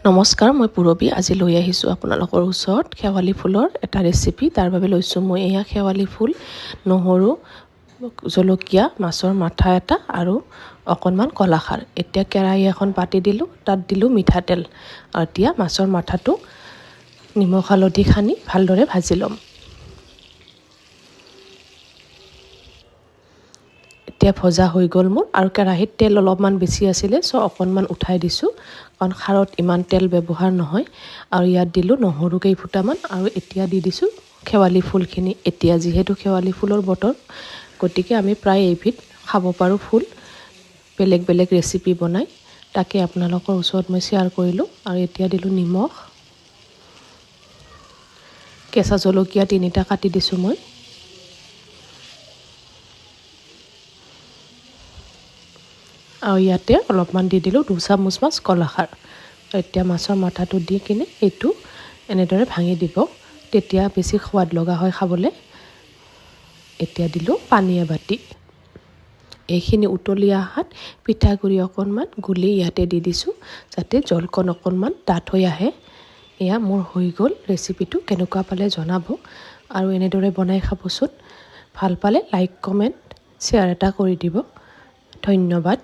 নমস্কাৰ, মই পূৰবী। আজি লৈ আহিছোঁ আপোনালোকৰ ওচৰত শেৱালি ফুলৰ এটা ৰেচিপি। তাৰ বাবে লৈছোঁ মই এয়া শেৱালি ফুল, নহৰু, জলকীয়া, মাছৰ মাথা এটা আৰু অকণমান কলাখাৰ। এতিয়া কেৰাহী এখন পাতি দিলোঁ, তাত দিলোঁ মিঠাতেল। আৰু এতিয়া মাছৰ মাথাটো নিমখ হালধি সানি ভালদৰে ভাজি ল'ম। এতিয়া ভজা হৈ গ'ল মোৰ। আৰু কেৰাহীত তেল অলপমান বেছি আছিলে, চ' অকণমান উঠাই দিছোঁ, কাৰণ খাৰত ইমান তেল ব্যৱহাৰ নহয়। আৰু ইয়াত দিলোঁ নহৰু কেইফুটামান আৰু এতিয়া দি দিছোঁ শেৱালি ফুলখিনি। এতিয়া যিহেতু শেৱালি ফুলৰ বতৰ, গতিকে আমি প্ৰায় এইবিধ খাব পাৰোঁ ফুল, বেলেগ বেলেগ ৰেচিপি বনাই। তাকে আপোনালোকৰ ওচৰত মই শ্বেয়াৰ কৰিলোঁ। আৰু এতিয়া দিলোঁ নিমখ, কেঁচা জলকীয়া 3টা কাটি দিছোঁ মই। আৰু ইয়াতে অলপমান দি দিলোঁ 2 চামুচমান কলাখাৰ। এতিয়া মাছৰ মাথাটো দি কিনে এইটো এনেদৰে ভাঙি দিব, তেতিয়া বেছি সোৱাদ লগা হয় খাবলৈ। এতিয়া দিলোঁ পানী এবাতি। এইখিনি উতলি অহাত পিঠাগুড়ি অকণমান গুলি ইয়াতে দি দিছোঁ, যাতে জলকণ অকণমান ডাঠ হৈ আহে। এয়া মোৰ হৈ গ'ল ৰেচিপিটো। কেনেকুৱা পালে জনাব আৰু এনেদৰে বনাই খাবচোন। ভাল পালে লাইক, কমেণ্ট, শ্বেয়াৰ এটা কৰি দিব। ধন্যবাদ।